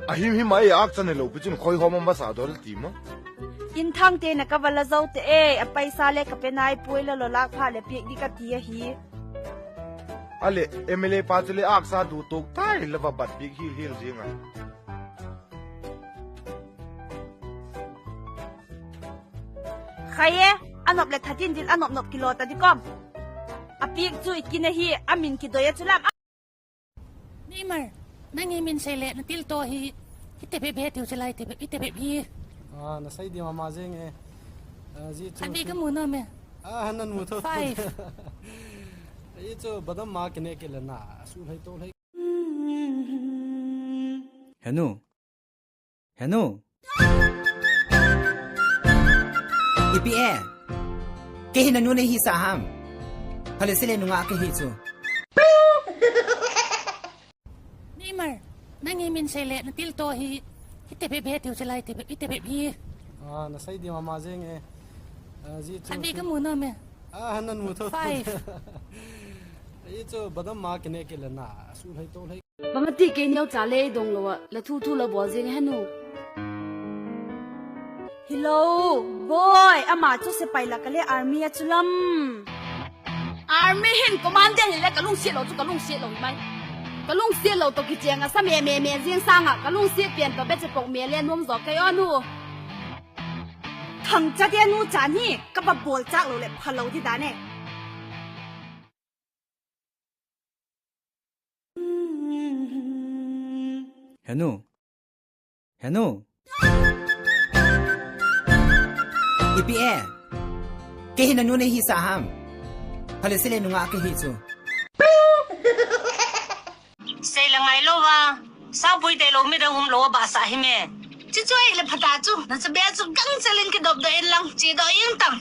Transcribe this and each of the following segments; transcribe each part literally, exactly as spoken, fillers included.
Ahim him a ei akcha ne lou pi chun khoi hom masa dol ti ma. Inthang te na ka vala zo te e, a paisa le ka pe nai poi la lo lak pha le piak di ka ti ahi. Ale, M L A pa chu le aksa du tok tai la va bat piak hil hil jing a. Khai e, anop le thatin din anop nop kilo ta di kom. A piak chu i kin ahi, a min ki doi a chu lam. Neymar, nang e min sei le, na til to hi, hi te be be tiu che lai te be, hi te be hi. Ah, na sei di mama jeng e. Ah, ji chu. Abi ka mu no me. Ah, han nan mu tho. Five. Ji chu badam ma kine ke le na, su lai to lai. Henu. Henu. Ipi e. Kei hi na nu nei hi sa ham. Phale sile nunga kei hi chu. Neymar, nang e min sei le, na til to hi, hi te be be tiu che lai te be, hi te be hi. Ah, na sei di mama jeng e. Ah, ji chu. Abi ka mu no me. Ah, han nan mu tho. Five. Ji chu badam ma kine ke le na, su lai to lai. Bang ati kei neo cha le dong lo a, la thu thu la bol jing he nu. Hello, boy, ama chu sepai la ka le army a chu lam. Army hin commandant le ka lungsiat lo chu ka lungsiat lo mai. Ka lungsiat lo to kicheng a sa me me me jing sang a, ka lungsiat pian to be che pok me le nom jo kei o nu. Thang cha dia nu cha ni, ka ba bol chak lo le pha lo di da ne. Henu. Henu. Ipi e. Kei hi na nu nei hi sa ham. Phale sile nunga kei hi chu. Sei la ngai lo va. Sangpui te lo mi dang um lo ba sa hi me. Chi chu ei le phata chu. Na cha be chu gang chalin ki dop do in lang. Chi do in tang.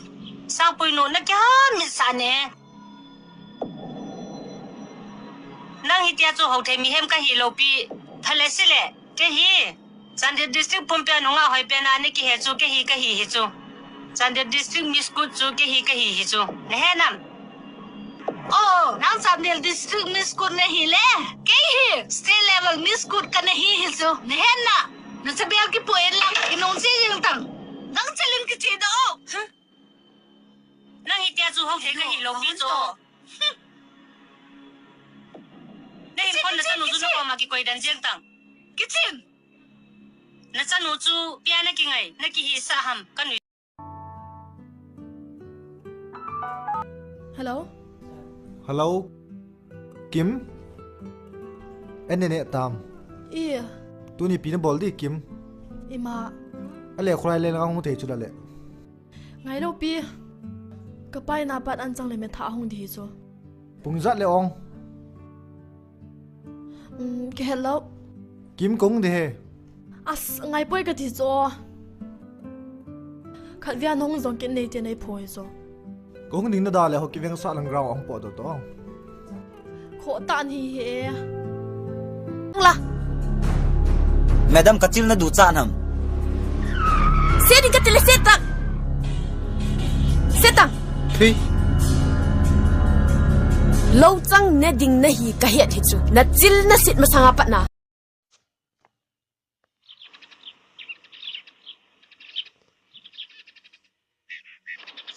Sangpui nu na kya mi sa ne. Nang hitia chu hou thei mihem ka hi lo pi, phale sile, kei hi. Chandel District pumpi a nunga hoi pen a ni kihe chu kei hi ka hi hi chu. Chandel District Miss Good chu kei hi ka hi hi chu. Na he nam? Oh, nang Chandel District Miss Good na hi le. Kei hi. State level Miss Good ka na hi hi chu. Na he na. Na cha bel ki po en lang. Inung chi jing tang. Nang chalin ki chi do. Huh? Nang hitia chu hou thei ka hi lo pi chu. Na hin kon na chanu chu na koma kikoi dan jeng tang. Kichin. Na chanu chu pia na kingai, na kihi sa ham, ka nui. Hello? Hello? Kim? Ene ne tam? I. Tuni pi na bol di, Kim? Ima. Ale, khulai le lang hung thei chu la le. Ngai lo pi. Ka pai na pat an chang le me tha hung di hi chu. Pung jat le ong. Um, ke hello. Kim kong de he. As, ngai poi ka ti chu. Khat via nong jong kin nei te nei pho hi chu. Kong ding na da le ho ki veng sa lang ground ong po do to. Kho tan hi he. La. Madam, ka chil na du cha nam. Se ding ka ti le se tang. Se tang. Thi. Lo chang ne ding na hi ka het hi chu. Na chil na sit masanga pat na.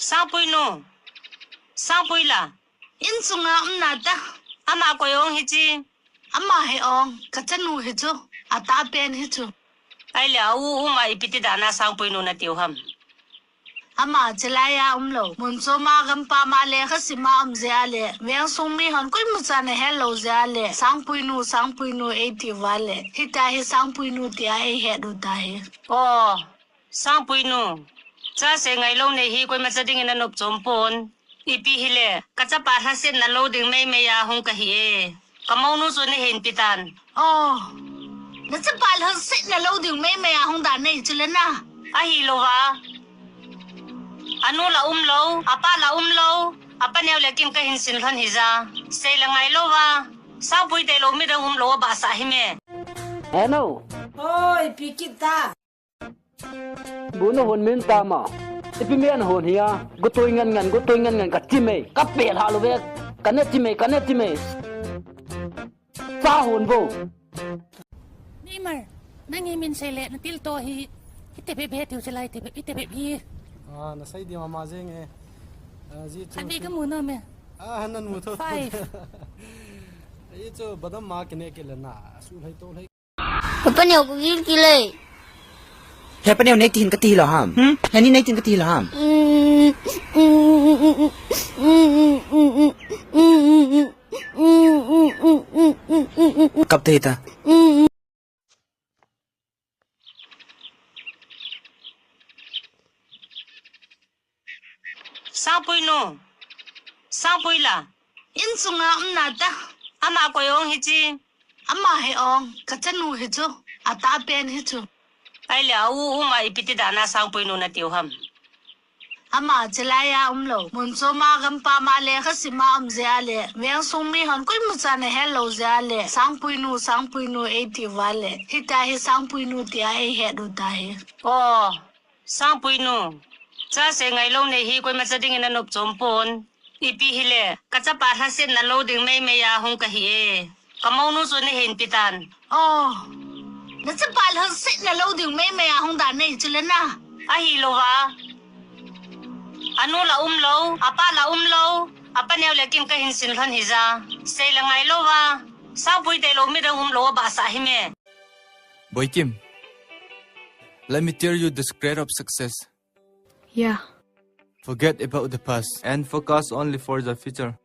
Sangpui nu. Sangpui la. In sunga um na ta. Ama koi ong hi chi. Ama he ong, ka chanu hi chu. A ta pen hi chu. Ai le, a u, u ma ipi ti dan a Sangpui nu na tiu ham. Ama chilai a um lo. Mun chom a gam pa ma le kha sima um je a le. Veng sung mi hon koi mu cha na he lo je a le. Sangpui nu, Sangpui nu ei ti va le. Hi ta hi Sangpui nu ti a ei he du ta hi. Oh. Sangpui nu, cha se ngai lo nei hi koima cha ding in a nop chom pon. Ipi hi le, ka chapa lhasetna lo ding mei mei a hung ka hi e. Ka monu chu na hin pi tan. Oh, na chapa lhasetna lo ding mei mei a hung dan nei chu le na. Ahi lo va. Anu la um lo, apa la um lo, apa neo le kim ka hin sin lhon hi ja. Sei la ngai lo va. Sangpui te lo mi dang um lo ba sa hi me. Hello. Oi, pi kit ta. Bu na hon min ta ma. Ipi mi an hon hi a. Gotoi ngan ngan, gotoi ngan ngan ka chi mei. Ka pe la lo ve. Ka ne chi mei, ka ne chi mei. Sa hon bo. Ni Mar, nang hi min sei le, na til to hi, hite bep he tiu chilai, hite bep, hite bep hi. Ah, na sei di mama jeng e. Ah, ji chu. Khan vei ka mu nom e. Ah, han nan mu tho. Five. Ji chu badam ma kine ke le na, su lhai to lhai. Papa neo ko gil ki le. He pa neo nei ti hin ka ti lo ham. Hmm? He ni nei ti hin ka ti lo ham. Kap te ta. Sangpui nu. Sangpui la. In sunga um na ta. Ama koi ong hi chi. Ama he ong. Ka chanu hi chu. A ta pen hi chu. Ai le a u u ma ipi ti dana Sangpui nu na tiu ham. Ama chilai a um lo. Mun choma gampa ma le kha sima um je a le. Veng sung mi hon koi mu cha na he lo je a le. Sangpui nu, Sangpui nu ei ti va le. Hita hi Sangpui nu ti a ei he du ta hi. Oh. Sangpui nu, cha se ngai lo nei hi koima cha dingin a nop chom pon. Ipi hi le, ka chapa lhasetna lo ding mei mei a hung ka hi e. Ka monu chu na hin pi tan. Oh, na chapa lhasetna lo ding mei mei a hung dan nei chu le na. A hi lo va. A nu la um lo, a pa la um lo, a pa neo le kin ka hin sin lhon hi ja. Sei la ngai lo va. Sangpui te lo mi dang um lo ba sa hi me. Boy Kim, let me tell you the secret of success. Yeah. Forget about the past and focus only for the future.